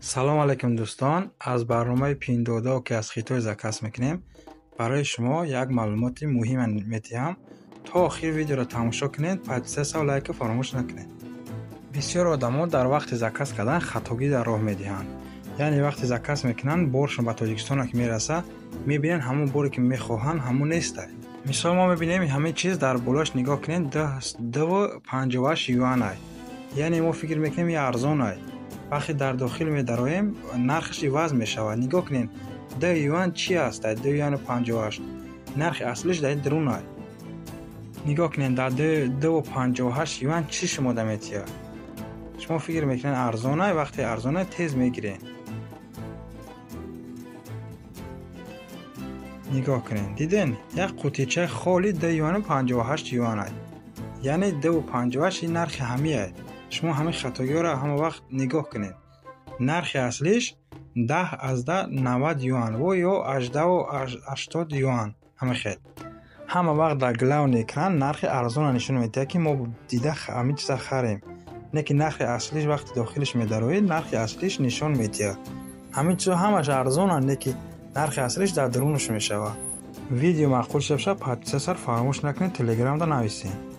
Салом алайкум, дӯстон! Аз барномаи Пиндуодуо, ки аз Хитой заказ мекунем, барои шумо як маълумоти муҳима медиҳам. То охири видеоро тамошо кунед, подписаться, лайка фаромӯш накунед. Бисёр одамо дар вақти заказ кардан хатогӣ дар роҳ медиҳанд. Яъне вақте заказ мекунанд, боршон ба Тоҷикистона ки мераса, мебинанд, ҳамон боре, ки мехоҳанд, ҳамон нестай. Мисол, мо мебинем ҳамин чиз дар болош, нигоҳ кунед, 2,58 юанай. Яъне мо фикр мекунем, и арзонай. Вақте дар дохил медароем, нархаш иваз мешавад. Нигоҳ кунед, 2 юан чи аст? 2 юану 58 нархи аслиш дар дурунай. Нигоҳ кунед, дар 2,58 юан чӣ шумода метиҳад? Шумо фикр мекунед, арзонай. Вақте арзонай, тез мегиред. Нигоҳ кунед, диден, як қутичаи холи 2 юану 58 юанай. Яъне 2,58 ин нархи ҳамиай. Шумо ҳамин хатогиҳоро ҳама вақт нигоҳ кунед. Нархи аслиш 10,90 юан во ё 18,80 юан, ҳама хел. Ҳама вақт дар главный экран нархи арзона нишон медиҳад, ки мо дида ҳамин чиза харем. Не ки нархи аслиш, вақти дохилиш медароед, нархи аслиш нишон медиҳад. Ҳамин чизо ҳамаш арзонанд, не ки нархи аслиш дар дурунаш мешавад. Видео маъқул шуда бошад, подписаться фаромӯш накунед, телеграмда нависед.